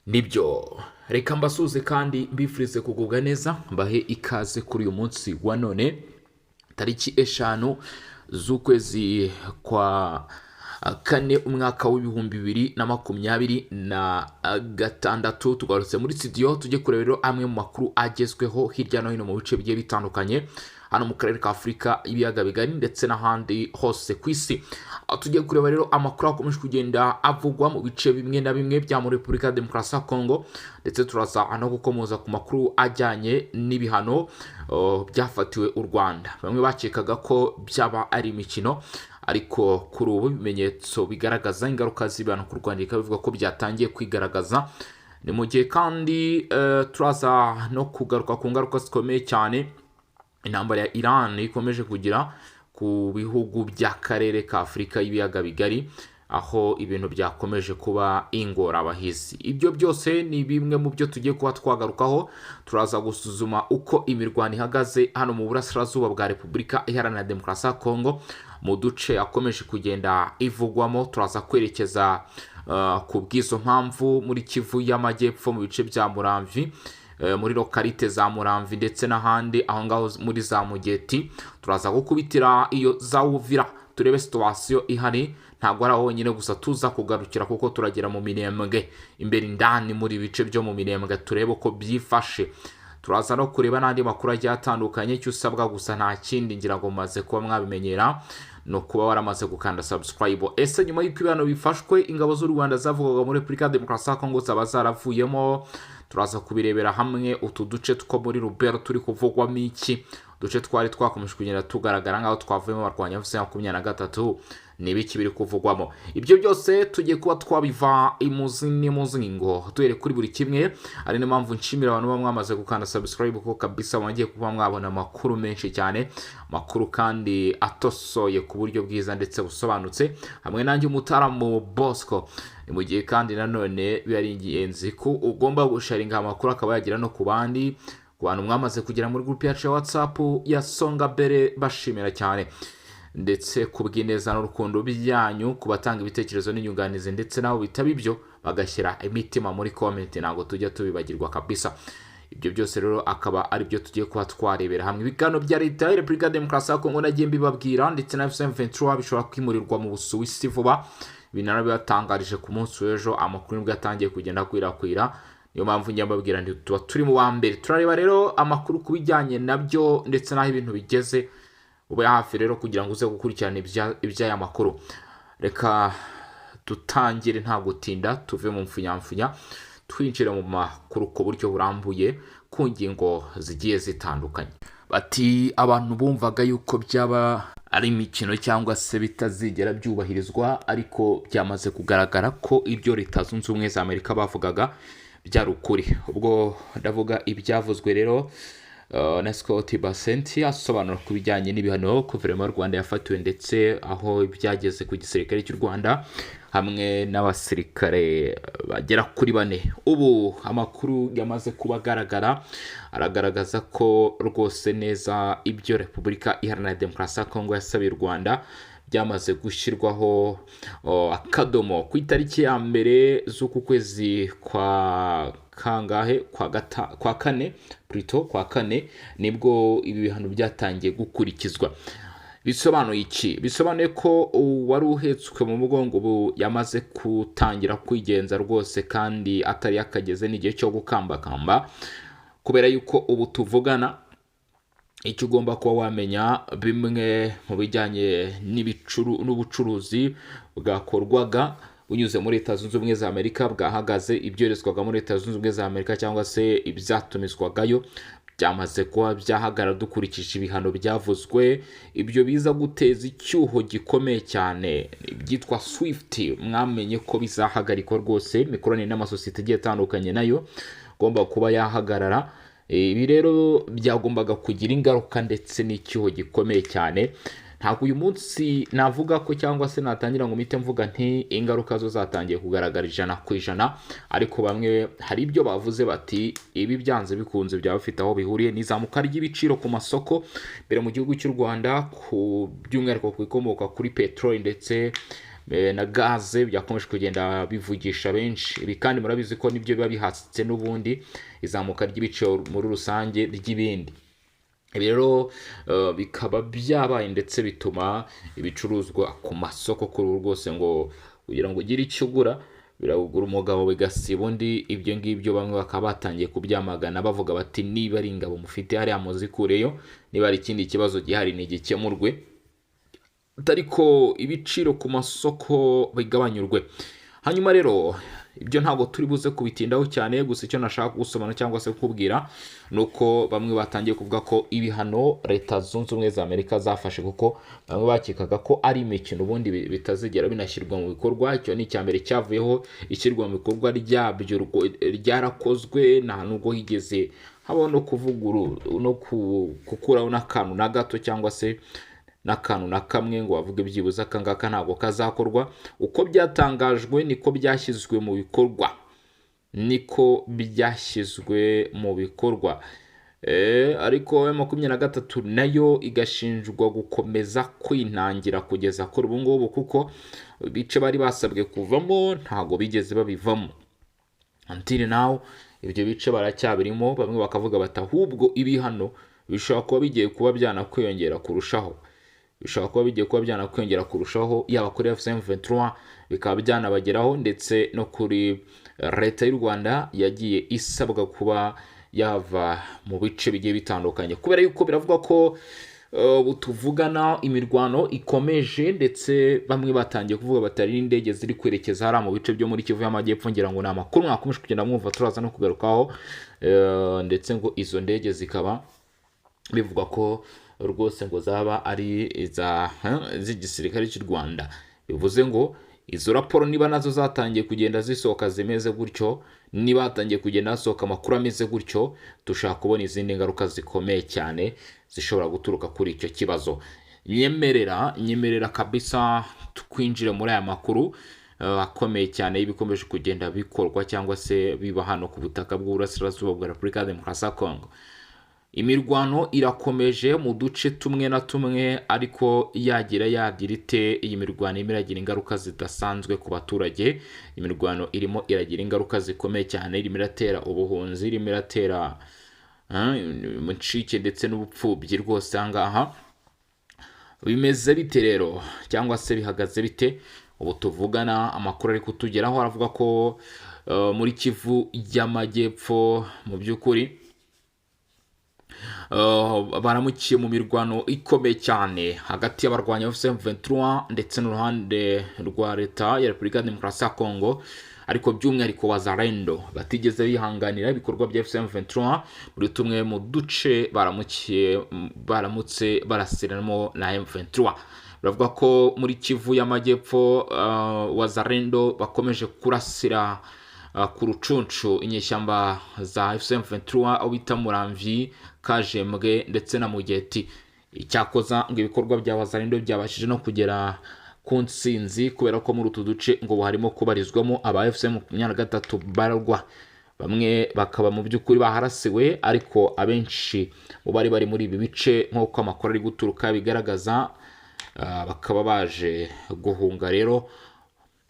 Nibyo, reka mbasuhuze kandi mbifurize kugubwa neza, mbahe ikaze kuri uyu munsi wa none, tariki 5 z'ukwezi kwa kane, umwaka w'2026. Tugarutse muri studio, tujye kureba rero amwe mu makuru agezweho hirya no hino mu bice bigiye bitandukanye hano mu karere ka Afurika y'Ibiyaga Bigari ndetse n'ahandi hose ku isi. Aho tugiye kureba rero amakuru akomeje kugenda avugwa mu bice bimwe na bimwe bya muri Repubulika ya Demokarasi ya Kongo, ndetse turaza no gukomoza ku makuru ajyanye n'ibihano byafatiwe u Rwanda. Bamwe bakekaga ko byaba ari imikino, ariko kuri ubu ibimenyetso bigaragaza ingaruka z'ibihano ku Rwanda bikaba bivuga ko byatangiye kwigaragaza. Ni mu gihe kandi turaza no kugaruka ku ngaruka zikomeye cyane intambara ya Iran ikomeje kugira ku bihugu by'akarere ka Afurika y'Ibiyaga Bigari, aho ibintu byakomeje kuba ingorabahizi. Ibyo byose ni bimwe mu byo tugiye kuba twagarukaho. Turaza gusuzuma uko imirwano ihagaze hano mu burasirazuba bwa Repubulika Iharanira Demokarasi ya Kongo, mu duce yakomeje kugenda ivugwamo. Turaza kwerekeza ku bw'izo mpamvu muri Kivu y'Amajyepfo, mu bice bya Muramvi, muri localité za Muramvi ndetse n'ahandi aho ngaho muri za Mugeti. Turaza gukubitira iyo za Uvira, turebe situation ihari. Ntabwo ari aho honyine gusa tuza kugarukira, kuko turagera mu Minembwe imbere indani, muri bice byo mu Minembwe, turebe uko byifashe. Turaza no kureba n'andi makuru agiye atandukanye. Icyo usabwa gusa nta kindi, ngira ngo mumaze kuba mwabimenyera, ni ukuba waramaze gukanda subscribe. Ese nyuma y'uko ibihano bifashwe, ingabo z'u Rwanda zavugaga muri Repubulika ya Demokarasi ya Kongo zaba zaravuyemo? Turaza kubirebera hamwe. Utu duce two muri Rubero turi kuvugwamo iki? Uduce twari twakomeje kugenda tugaragara nk'aho twavuyemo barwanya AFC 23, ni ibiki biri kuvugwamo? Ibyo byose tugiye kuba twabiva imuzi n'imuzingo, duhere kuri buri kimwe. Ari niyo mpamvu nshimira abantu baba mwamaze gukanda subscribe, kuko kabisa mwagiye kuba mwabona amakuru menshi cyane, amakuru kandi atosoye ku buryo bwiza ndetse busobanutse, hamwe nanjye umutaramu Bosco. Ni mu gihe kandi nanone biba ari ingenzi ko ugomba gusharinga amakuru akaba yagera no ku bandi. Ku bantu mwamaze kugera muri groupe yacu ya WhatsApp ya Songa Mbere, bashimira cyane ndetse ku bw'ineza n'urukundo byanyu, ku batanga ibitekerezo n'inyunganizi, ndetse nabo bitaba ibyo bagashyira imitima muri comment, ntabwo tujya tubibagirwa kabisa. Ibyo byose rero akaba ari byo tugiye kuba twarebera hamwe. Ibiganiro bya Leta ya Repubulika ya Demokarasi ya Kongo nagiye mbibabwira, ndetse na AFC M23 bishobora kwimurirwa mu Busuwisi vuba. Ibi narabibatangarije ku munsi w'ejo, amakuru nibwo yatangiye kugenda akwirakwira. Niyo mpamvu njya mbabwira nti tuba turi mu wa mbere. Turareba rero amakuru ku bijyanye nabyo ndetse n'aho ibintu bigeze. Ube hafi rero kugira ngo uze gukurikirana iby'aya makuru. Reka dutangire nta gutinda, tuve mu mfunyamfunya, twinjira mu makuru ku buryo burambuye ku ngingo zigiye zitandukanye. Bati abantu bumvaga yuko byaba ari imikino cyangwa se bitazigera byubahirizwa, ariko byamaze kugaragara ko ibyo Leta Zunze Ubumwe za Amerika bavugaga byari ukuri. Ubwo ndavuga ibyavuzwe rero na Scott Bessent, asobanura ku bijyanye n'ibihano guverinoma y'u Rwanda yafatiwe, ndetse aho byageze ku gisirikare cy'u Rwanda hamwe n'abasirikare bagera kuri bane. Ubu amakuru yamaze kuba agaragara aragaragaza ko rwose neza ibyo Repubulika Iharanira Demokarasi ya Kongo yasabiye u Rwanda byamaze gushyirwaho akadomo ku itariki ya 1 z'uku kwezi kwa kangahe, kwa kane plutôt, kwa kane, nibwo ibi bihano byatangiye gukurikizwa. Bisobanuye iki? Bisobanuye ko uwari uhetswe mu mugongo ubu yamaze gutangira kwigenza rwose, kandi atari yakageze n'igihe cyo gukambakamba, kubera yuko ubu tuvugana icyo ugomba kuba wamenya, bimwe mu bijyanye n'ubucuruzi bwakorwaga bunyuze muri Leta Zunze Ubumwe za Amerika bwahagaze. Ibyoherezwaga muri Leta Zunze Ubumwe za Amerika cyangwa se ibyatumizwagayo byamaze kuba byahagarara dukurikije ibihano byavuzwe. Ibyo biza guteza icyuho gikomeye cyane. Ibyitwa SWIFT mwamenye ko bizahagarikwa rwose, imikoranire n'amasosiyete agiye atandukanye nayo igomba kuba yahagarara. Ibi rero byagombaga kugira ingaruka ndetse n'icyuho gikomeye cyane. Ntabwo uyu munsi navuga ko cyangwa se natangira ngo mpite mvuga nti ingaruka zo zatangiye kugaragara 100%, ariko bamwe hari ibyo bavuze bati ibi byanze bikunze byaba bifite aho bihuriye n'izamuka ry'ibiciro ku masoko mbere mu gihugu cy'u Rwanda, ku by'umwihariko ku bikomoka kuri peteroli ndetse na gaze byakomeje kugenda bivugisha benshi. Ibi kandi murabizi ko nibyo biba bihatse n'ubundi izamuka ry'ibiciro muri rusange ry'ibindi. Ibi rero bikaba byabaye ndetse bituma ibicuruzwa ku masoko kuri ubu rwose ngo kugira ngo ugire icyo ugura biragura umugabo bigasiba undi. Ibyo ngibyo bamwe bakaba batangiye kubyamagana bavuga bati niba ari ingabo mufite hariya muzikureyo, niba hari ikindi kibazo gihari ntigikemurwe, ariko ibiciro ku masoko bigabanyurwe. Hanyuma rero ibyo ntabwo turi buze kubitindaho cyane, gusa icyo nashaka gusobanura cyangwa se kukubwira ni uko bamwe batangiye kuvuga ko ibihano Leta Zunze Ubumwe za Amerika zafashe, kuko bamwe bakekaga ko ari imikino ubundi bitazigera binashyirwa mu bikorwa. Icyo ni icya mbere cyavuyeho, ishyirwa mu bikorwa ryabyo ryarakozwe, nta nubwo higeze habaho no kuvuguru no gukuraho n'akantu na gato cyangwa se n'akantu na kamwe ngo bavuge byibuze aka ngaka ntabwo kazakorwa. Uko byatangajwe niko byashyizwe mu bikorwa, niko byashyizwe mu bikorwa. Ariko M23 nayo igashinjwa gukomeza kwinangira kugeza kuri ubu ngubu, kuko ibice bari basabwe kuvamo ntabwo bigeze babivamo. Until now ibyo bice baracyabirimo. Bamwe bakavuga bati ahubwo ibihano bishobora kuba bigiye kuba byanakwiyongera kurushaho, bishobora kuba bigiye kuba byanakwiyongera kurushaho, yaba kuri AFC M23 bikaba byanabageraho, ndetse no kuri leta y'u Rwanda yagiye isabwa kuba yava mu bice bigiye bitandukanye, kubera yuko biravugwa ko ubu tuvugana imirwano ikomeje, ndetse bamwe batangiye kuvuga batari n'indege ziri kwerekeza hariya mu bice byo muri Kivu y'Amajyepfo. Ngira ngo ni amakuru mwakomeje kugenda mwumva, turaza no kugarukaho, ndetse ngo izo ndege zikaba bivugwa ko rwose ngo zaba ari iza z'igisirikare cy'u Rwanda. Bivuze ngo izo raporo niba nazo zatangiye kugenda zisohoka zimeze gutyo, niba hatangiye kugenda hasohoka amakuru ameze gutyo, dushobora kubona izindi ngaruka zikomeye cyane zishobora guturuka kuri icyo kibazo. Nyemerera kabisa twinjire muri aya makuru akomeye cyane y'ibikomeje kugenda bikorwa cyangwa se biba hano ku butaka bw'Uburasirazuba bwa Repubulika ya Demokarasi ya Kongo. Imirwano irakomeje mu duce tumwe na tumwe, ariko yagira ite, iyi mirwano irimo iragira ingaruka zidasanzwe ku baturage. Imirwano irimo iragira ingaruka zikomeye cyane, irimo iratera ubuhunzi, irimo iratera incike ndetse n'ubupfubyi rwose. Aha ngaha bimeze bite rero, cyangwa se bihagaze bite? Ubu tuvugana amakuru ari kutugeraho aravuga ko muri Kivu y'Amajyepfo mu by'ukuri baramukiye mu mirwano ikomeye cyane hagati y'abarwanyi ba AFC M23 ndetse n'uruhande rwa leta ya Repubulika ya Demokarasi ya Kongo, ariko by'umwihariko Wazalendo batigeze bihanganira ibikorwa bya AFC M23 muri tumwe mu duce baramutse barasiranamo na M23. Baravuga ko muri Kivu y'Amajyepfo Wazalendo bakomeje kurasira ku rucunshu inyeshyamba za AFC M23 aho bita Muramvyi, Kajembwe ndetse na Mugeti. Icyakoza ngo ibikorwa bya Wazalendo byabashije no kugera ku ntsinzi, kubera ko muri utu duce ngo harimo kubarizwamo aba AFC M23 bararwa, bamwe bakaba mu by'ukuri baharasiwe, ariko abenshi mu bari bari muri ibi bice nk'uko amakuru ari guturuka bigaragaza, bakaba baje guhunga rero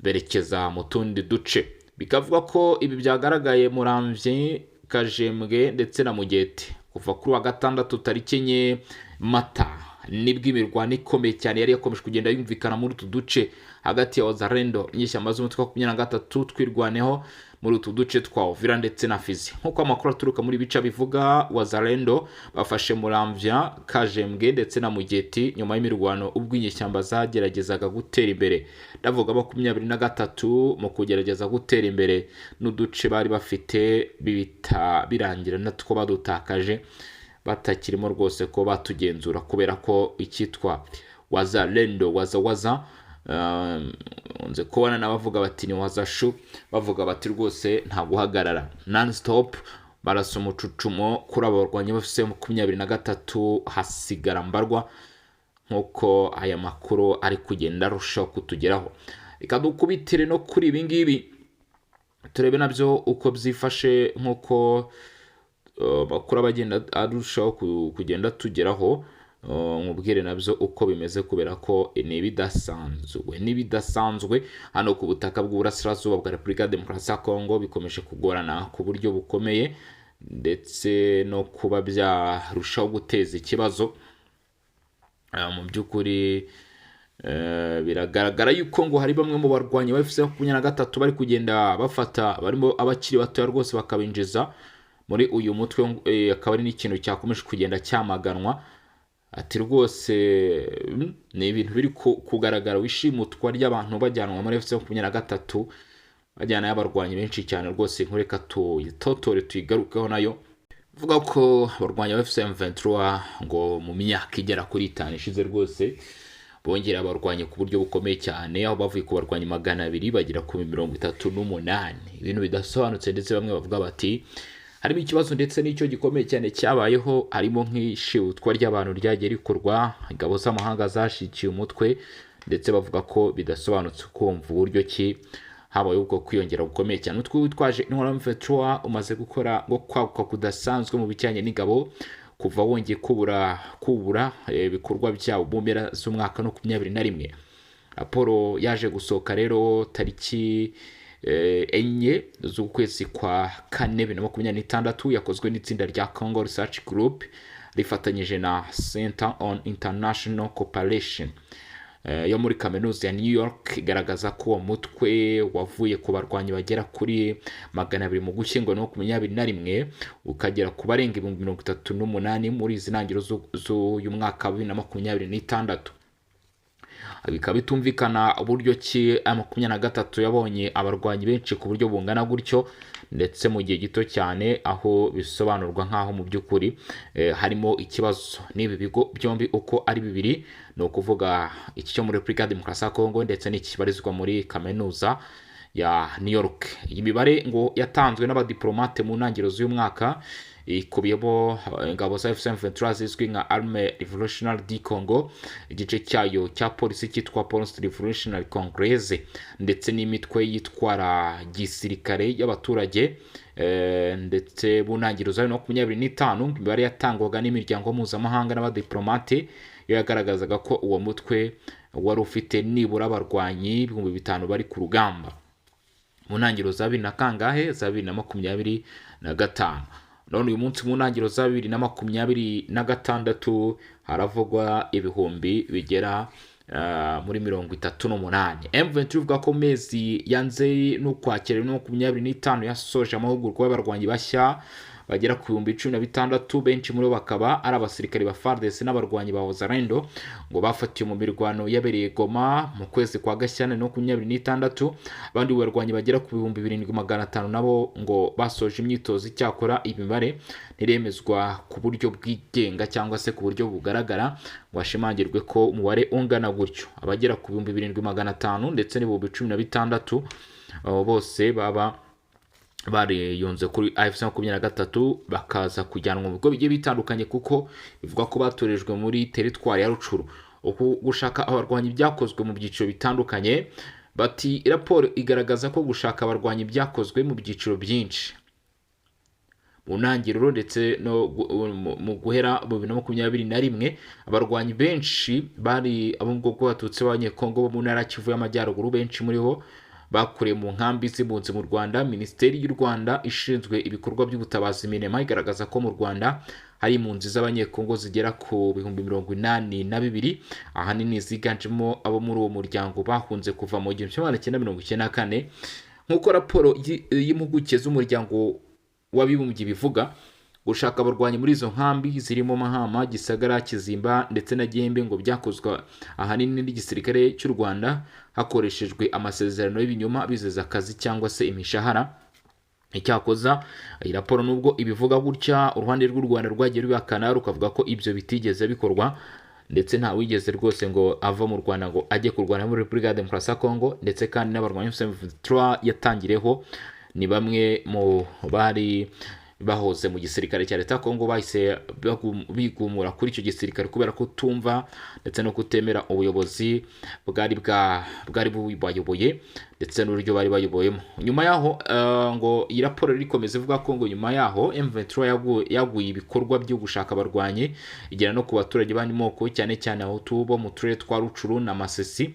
berekeza mu tundi duce. Bikavuga ko ibi byagaragaye Muramvyi, Kajembwe ndetse na Mugete kuva kuri wa gatandatu tariki 4 Mata, nibwo imirwano ikomeye cyane yari yakomeje kugenda yumvikana muri utu duce hagati ya Wazalendo inyeshyamba z'umutwe wa 23 twirwaneho muri utu duce twa Uvira ndetse na Fizi. Nk'uko amakuru aturuka muri bice bivuga, Wazalendo bafashe Muramvya, Kajembwe ndetse na Mugeti nyuma y'imirwano ubwo inyeshyamba zageragezaga gutera imbere. Ndavuga 23 mu kugerageza gutera imbere n'uduce bari bafite bibita birangira natwo badutakaje, batakirimo rwose ko batugenzura, kubera ko icyitwa Wazalendo waza nze kubona n'abavuga bati ni wazashu, bavuga bati rwose nta guhagarara, non stop, barasa umucucumo kuri abo barwanyi bafise 23 hasigara mbarwa, nk'uko aya makuru ari kugenda arushaho kutugeraho. Reka dukubitire no kuri ibi ngibi turebe nabyo uko byifashe, nk'uko makuru abagenda arushaho kugenda tugeraho. Nkubwire nabyo uko bimeze, kubera ko ni ibidasanzwe, n'ibidasanzwe hano ku butaka bw'uburasirazuba bwa Repubulika ya Demokarasi ya Kongo bikomeje kugorana ku buryo bukomeye, ndetse no kuba byarushaho guteza ikibazo. Mu by'ukuri biragaragara yuko ngo hari bamwe mu barwanyi ba AFC 23 bari kugenda bafata barimo abakiri batoya rwose, bakabinjiza muri uyu mutwe, akaba ari n'ikintu cyakomeje kugenda cyamaganwa. Ati rwose ni ibintu biri kugaragara, wishimutwa ry'abantu bajyanwa muri AFC 23, bajyana y'abarwanyi benshi cyane rwose. Inkuru reka tuyitotore, tuyigarukeho nayo. Vuga ko abarwanyi ba AFC M23 ngo mu myaka igera kuri 5 ishize rwose bongera abarwanyi ku buryo bukomeye cyane, aho bavuye ku barwanyi 200 bagera ku 38, ibintu bidasobanutse. Ndetse bamwe bavuga bati harimo ikibazo, ndetse n'icyo gikomeye cyane cyabayeho harimo nk'ishibutwa ry'abantu ryagiye rikorwa, ingabo z'amahanga zashikiye umutwe, ndetse bavuga ko bidasobanutse kumva uburyo ki habaye ubwo kwiyongera gukomeye cyane. Umutwe witwaje intwaro M23 umaze gukora ngo kwaguka kudasanzwe mu bijyanye n'ingabo kuva wongeye kubura ibikorwa byabo mu mpera z'umwaka wa 21. Raporo yaje gusohoka rero tariki 4 z'ukwezi kwa kane 2026, yakozwe n'itsinda rya Congo Research Group rifatanyije na Center on International Cooperation yo muri kaminuza ya New York, igaragaza ko uwo mutwe wavuye ku barwanyi bagera kuri 200 mu Gushyingo 21, ukagera ku barenga 38,000 muri izi ntangiriro z'uyu mwaka wa 2026. Bikaba bitumvikana uburyo ki 23 yabonye abarwanyi benshi ku buryo bungana gutyo, ndetse mu gihe gito cyane, aho bisobanurwa nk'aho mu by'ukuri harimo ikibazo n'ibi bigo byombi uko ari bibiri, ni ukuvuga iki cyo muri Repubulika ya Demokarasi ya Kongo ndetse n'iki kibarizwa muri kaminuza ya New York. Iyi mibare ngo yatanzwe n'abadiplomate mu ntangiriro z'uyu mwaka ikubiyemo ingabo za AFC M23 zizwi nka Armée Révolutionnaire du Congo, igice cyayo cya polisi cyitwa Police Revolutionary Congress, ndetse n'imitwe yitwara gisirikare y'abaturage. Ndetse mu ntangiriro za 2025, imibare yatangwaga n'imiryango mpuzamahanga n'abadiplomate yo yagaragazaga ko uwo mutwe wari ufite nibura abarwanyi 5000 bari ku rugamba mu ntangiriro za bibiri na kangahe, za 2025. None uyu munsi mu ntangiriro za 2026 haravugwa ibihumbi bigera muri 38. M23 ivuga ko mu mezi ya Nzeri n'Ukwakira 2025 yasoje amahugurwa y'abarwanyi bashya bagera ku 16,000, benshi muri bo bakaba ari abasirikari ba FARDC n'abarwanyi ba Wazalendo ngo bafatiwe mu mirwano yabereye Goma mu kwezi kwa Gashyantare 26. Abandi barwanyi bagera ku 7,500 nabo ngo basoje imyitozo. Icyakora imibare ntiremezwa ku buryo bwigenga cyangwa se ku buryo bugaragara ngo hashimangirwe ko umubare ungana gutyo, abagera ku 7,500 ndetse n'16,000, abo bose baba bariyunze kuri AFC 23, bakaza kujyanwa mu bigo bigiye bitandukanye, kuko bivugwa ko batorejwe muri teritwari ya Rucuru. Uku gushaka abarwanyi byakozwe mu byiciro bitandukanye. Bati raporo igaragaza ko gushaka abarwanyi byakozwe mu byiciro byinshi mu ntangiriro ndetse no mu guhera mu 2021. Abarwanyi benshi bari abo mu bwoko bw'Abatutsi b'Abanyekongo bo mu ntara ya Kivu y'Amajyaruguru, benshi muri bo bakuriye mu nkambi z'impunzi mu Rwanda. Minisiteri y'u Rwanda ishinzwe ibikorwa by'ubutabazi, MINEMA, igaragaza ko mu Rwanda hari impunzi z'Abanyekongo zigera ku 82,000, ahanini ziganjemo abo muri uwo muryango bahunze kuva mu 1994, nk'uko raporo y'impuguke z'Umuryango w'Abibumbye ibivuga. Gushaka abarwanyi muri izo nkambi zirimo Mahama, Gisagara, Kizimba ndetse na Gihembe ngo byakozwe ahanini n'igisirikare cy'u Rwanda hakoreshejwe amasezerano y'ibinyoma bizeza akazi cyangwa se imishahara. Icyakoza iyi raporo nubwo ibivuga gutya, uruhande rw'u Rwanda rwagiye rubihakana, rukavuga ko ibyo bitigeze bikorwa, ndetse nta wigeze rwose ngo ava mu Rwanda ngo ajye kurwana muri Repubulika ya Demokarasi ya Kongo. Ndetse kandi n'abarwanyi M23 yatangireho ni bamwe mu bari Bahoze mu gisirikare cya leta ya Kongo bahise bigumura kuri icyo gisirikare kubera kutumva ndetse no kutemera ubuyobozi bwari bubayoboye ndetse n'uburyo bari bayoboyemo. Nyuma yaho ngo iyi raporo irikomeza ivuga ko ngo nyuma yaho M23 yaguye ibikorwa byo gushaka abarwanyi, igera no ku baturage b'andi moko, cyane cyane Abahutu bo mu turere twa Rucuru na Masisi,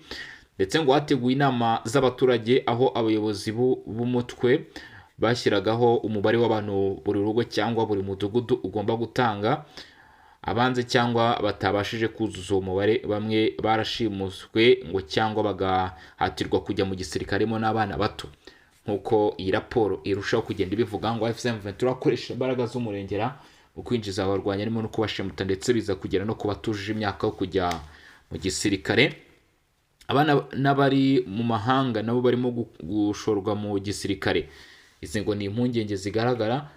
ndetse ngo hateguwe inama z'abaturage aho abayobozi b'umutwe bashyiragaho umubare w'abantu buri rugo cyangwa buri mudugudu ugomba gutanga. Abanze cyangwa batabashije kuzuza uwo mubare, bamwe barashimuswe ngo cyangwa bagahatirwa kujya mu gisirikare, harimo n'abana bato, nk'uko iyi raporo irushaho kugenda ibivuga. Ngo AFC M23 akoresha imbaraga z'umurengera mu kwinjiza abarwanyi, harimo no kubashimuta, ndetse biza kugera no ku batujuje imyaka yo kujya mu gisirikare. Abana n'abari mu mahanga nabo barimo gushorwa mu gisirikare. Izi ngo ni impungenge zigaragara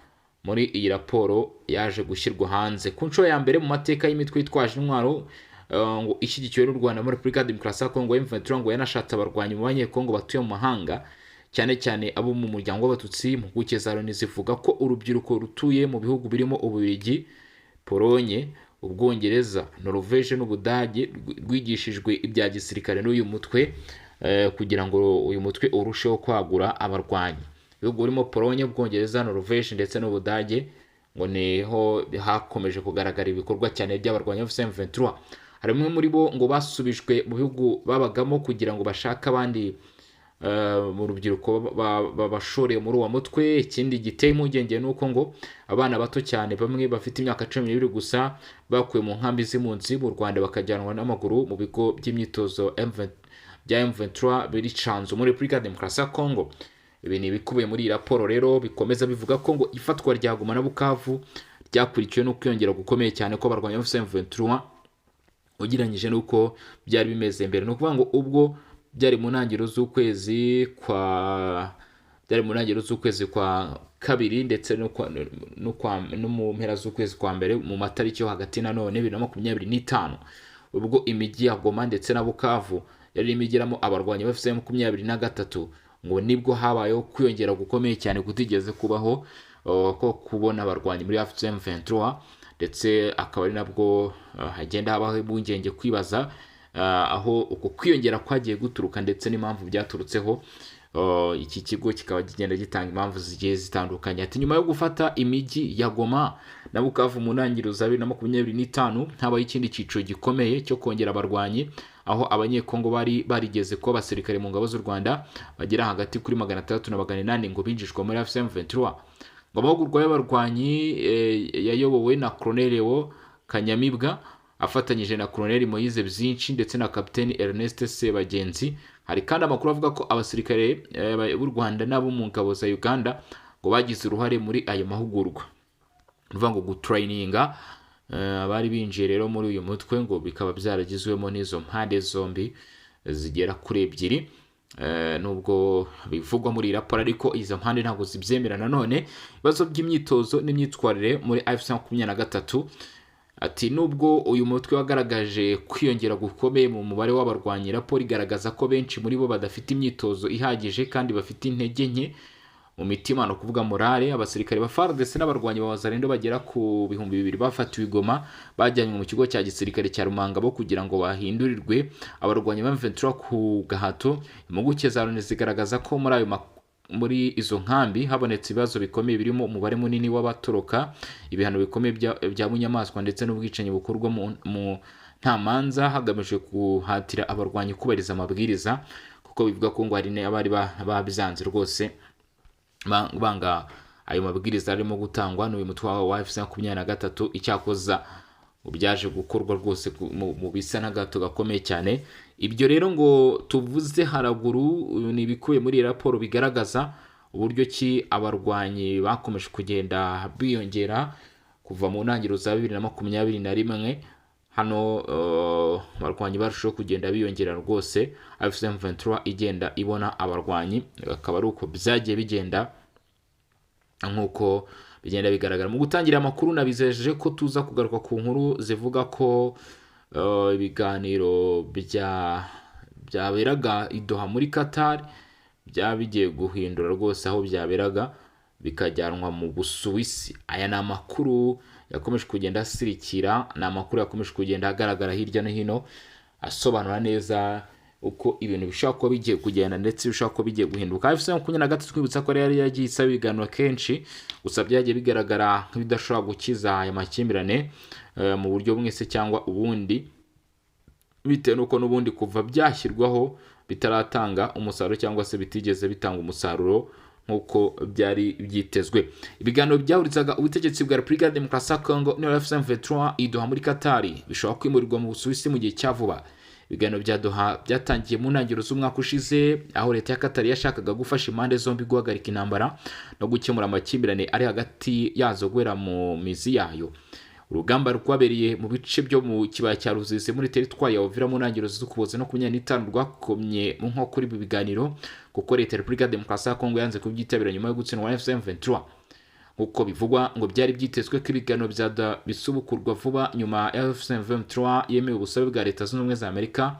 muri iyi raporo yaje gushyirwa hanze ku nshuro ya mbere mu mateka y'imitwe yitwaje intwaro ngo ishyigikiwe n'u Rwanda muri Repubulika ya Demokarasi ya Kongo. M23 ngo yanashatse abarwanyi mu Banyekongo batuye mu mahanga, cyane cyane abo mu muryango w'Abatutsi. Impuguke za Loni zivuga ko urubyiruko rutuye mu bihugu birimo Ububiligi, Polonye, Ubwongereza, Norvège n'Ubudage rwigishijwe ibya gisirikare n'uyu mutwe kugira ngo uyu mutwe urusheho kwagura abarwanyi. Ibihugu birimo Polonye, Ubwongereza, Norvège ndetse n'Ubudage ngo niho hakomeje kugaragara ibikorwa cyane by'abarwanyi ba M23. Hari bamwe muri bo ngo basubijwe mu bihugu babagamo kugira ngo bashake abandi mu rubyiruko babashoreye muri uwo mutwe. Ikindi giteye impungenge ni uko ngo abana bato cyane, bamwe bafite imyaka 12 gusa, bakuwe mu nkambi z'impunzi mu Rwanda bakajyanwa n'amaguru mu bigo by'imyitozo bya M23 biri Canzu muri Repubulika ya Demokarasi ya Kongo. Ibi ni ibikubiye muri iyi raporo rero. Bikomeza bivuga ko ngo ifatwa rya Goma na Bukavu ryakurikiwe no kwiyongera gukomeye cyane ko abarwanyi ba M23 ugereranyije n'uko byari bimeze mbere. Ni ukuvuga ngo ubwo byari mu ntangiriro z'ukwezi kwa kabiri ndetse no mu mpera z'ukwezi kwa mbere, mu matariki yo hagati nanone 2025, ubwo imijyi ya Goma ndetse na Bukavu yari irimo igeramo abarwanyi ba AFC 23, ngo nibwo habayeho kwiyongera gukomeye cyane kutigeze kubaho ko kubona abarwanyi muri AFC M23, ndetse akaba ari nabwo hagenda habaho impungenge kwibaza aho uko kwiyongera kwagiye guturuka ndetse n'impamvu byaturutseho. Iki kigo kikaba kigenda gitanga impamvu zigiye zitandukanye. Ati nyuma yo gufata imijyi ya Goma na Bukavu mu ntangiriro za 2025, habaye ikindi cyiciro gikomeye cyo kongera abarwanyi, aho Abanyekongo bari barigeze kuba abasirikare mu ngabo z'u Rwanda bagera hagati kuri 600 na 800 ngo binjijwe muri AFC M23. Ngo amahugurwa y'abarwanyi yayobowe na Colonel Leo Kanyamibwa afatanyije na Colonel Moise Byinshi ndetse na Kapiteni Ernest Sebagenzi. Hari kandi amakuru avuga ko abasirikare b'u Rwanda n'abo mu ngabo za Uganda ngo bagize uruhare muri ayo mahugurwa. Ni ukuvuga ngo gutrayininga abari binjiye rero muri uyu mutwe ngo bikaba byaragizwemo n'izo mpande zombi zigera kuri ebyiri. Nubwo bivugwa muri iyi raporo, ariko izo mpande ntabwo zibyemera. Nanone ibibazo by'imyitozo n'imyitwarire muri AFC 23. Ati nubwo uyu mutwe wagaragaje kwiyongera gukomeye mu mubare w'abarwanyi, raporo igaragaza ko benshi muri bo badafite imyitozo ihagije kandi bafite intege nke mu mitima, ni ukuvuga morale. Abasirikare ba FARDC n'abarwanyi ba Wazalendo bagera ku 2000 bafatiwe i Goma bajyanywe mu kigo cya gisirikare cya Rumangabo kugira ngo bahindurirwe abarwanyi ba M23 ku gahato. Impuguke za Loni zigaragaza ko muri izo nkambi habonetse ibibazo bikomeye birimo umubare munini w'abatoroka, ibihano bikomeye bya bunyamaswa ndetse n'ubwicanyi bukorwa mu nta manza hagamijwe guhatira abarwanyi kubahiriza amabwiriza, kuko bivuga ko ngo hari n'abari babyanze rwose, banga ayo mabwiriza arimo gutangwa n'uyu mutwe wa AFC 23. Icyakoza byaje gukorwa rwose mu bisa n'agato gakomeye cyane. Ibyo rero ngo tuvuze haraguru ni ibikubiye muri iyi raporo bigaragaza uburyo ki abarwanyi bakomeje kugenda biyongera kuva mu ntangiriro za 2021. Hano abarwanyi barushaho kugenda biyongera rwose, AFC M23 igenda ibona abarwanyi, akaba ari uko byagiye bigenda nk'uko bigenda bigaragara. Mu gutangira amakuru nabizeje ko tuza kugaruka ku nkuru zivuga ko ibiganiro byaberaga i Doha muri Qatar byaba bigiye guhindura rwose aho byaberaga. bikajyanwa mu Busuwisi. Aya ni amakuru yakomeje kugenda asirikira, ni amakuru yakomeje kugenda agaragara hirya no hino, asobanura neza uko ibintu bishobora kuba bigiye kugenda ndetse bishobora kuba bigiye guhinduka. AFC 23, twibutsa ko yari yagiye isaba ibiganiro kenshi, gusa byagiye bigaragara nk'ibidashobora gukiza aya makimbirane mu buryo bumwe se cyangwa ubundi, bitewe n'uko n'ubundi kuva byashyirwaho bitaratanga umusaruro cyangwa se bitigeze bitanga umusaruro nk'uko byari byitezwe. Ibiganiro byahurizaga ubutegetsi bwa Repubulika ya Demokarasi ya Congo n'iya AFC M23 i Doha muri Katari bishobora kwimurirwa mu Busuwisi mu gihe cya vuba. Ibiganiro bya Doha byatangiye mu ntangiriro z'umwaka ushize, aho leta ya Katari yashakaga gufasha impande zombi guhagarika intambara no gukemura amakimbirane ari hagati yazo guhera mu mizi yayo. Urugamba rwabereye mu bice byo mu kibaya cya Ruzizi muri teritwari ya Uvira mu ntangiriro z'Ukuboza 25 rwakomye mu nkokora ibi biganiro, kuko leta ya Repubulika ya Demokarasi ya Kongo yanze kubyitabira nyuma yo gutsindwa na AFC M23. Nk'uko bivugwa, ngo byari byitezwe ko ibiganiro bya Doha bisubukurwa vuba nyuma ya AFC M23 yemewe ubusabe bwa Leta Zunze Ubumwe za Amerika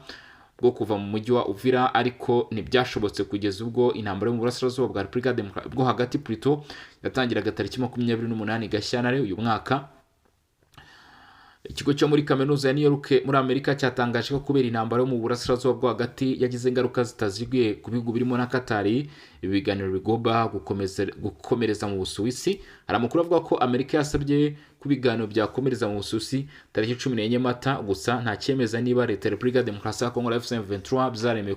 bwo kuva mu mujyi wa Uvira, ariko ntibyashobotse kugeza ubwo intambara yo mu burasirazuba bwa Repubulika Demokarasi bwo hagati plutôt yatangiraga tariki 28 Gashyantare uyu mwaka. Ikigo cyo muri kaminuza ya New York muri Amerika cyatangaje ko kubera intambara yo mu burasirazuba bwo hagati yagize ingaruka zitaziguye ku bihugu birimo na Katari, ibi biganiro bigomba gukomereza mu Busuwisi. Hari amakuru avuga ko Amerika yasabye ko ibiganiro byakomereza mu Busuwisi tariki 14 Mata, gusa nta cyemeza niba leta ya Repubulika ya Demokarasi ya Kongo na AFC M23 byaremewe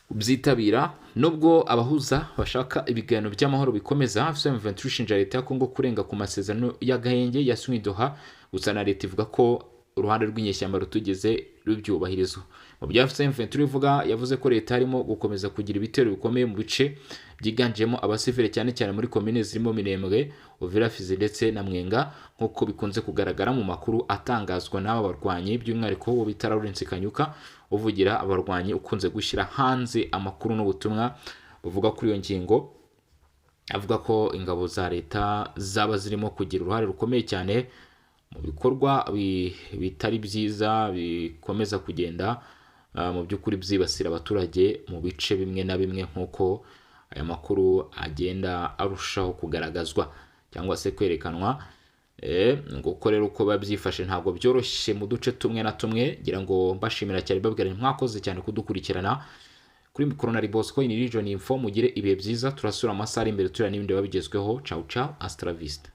kubyitabira. Nubwo abahuza bashaka ibiganiro by'amahoro bikomeza, AFC M23 ishinja leta ya Kongo kurenga ku masezerano y'agahenge yasinywe i Doha, gusa na leta ivuga ko uruhande rw'inyeshyamba rutugeze rubyubahirizwa. Mu byo AFC M23 ivuga, yavuze ko leta harimo gukomeza kugira ibitero bikomeye mu bice byiganjemo abasivile, cyane cyane muri komine zirimo Minembwe, Uvira, Fizi ndetse na Mwenga, nk'uko bikunze kugaragara mu makuru atangazwa n'aba barwanyi, by'umwihariko uwo bita Lawrence Kanyuka uvugira abarwanyi, ukunze gushyira hanze amakuru n'ubutumwa buvuga kuri iyo ngingo, avuga ko ingabo za leta zaba zirimo kugira uruhare rukomeye cyane mu bikorwa bitari byiza bikomeza kugenda mu by'ukuri byibasira abaturage mu bice bimwe na bimwe, nk'uko aya makuru agenda arushaho kugaragazwa cyangwa se kwerekanwa. Nguko rero uko biba byifashe, ntabwo byoroshye mu duce tumwe na tumwe. Ngira ngo mbashimira cyane, mbabwira nti mwakoze cyane kudukurikirana. Kuri mikoro na Bosco in Region Info. Mugire ibihe byiza, turasura amasaha ari imbere tureba n'ibindi biba bigezweho. Ciao ciao, hasta la vista.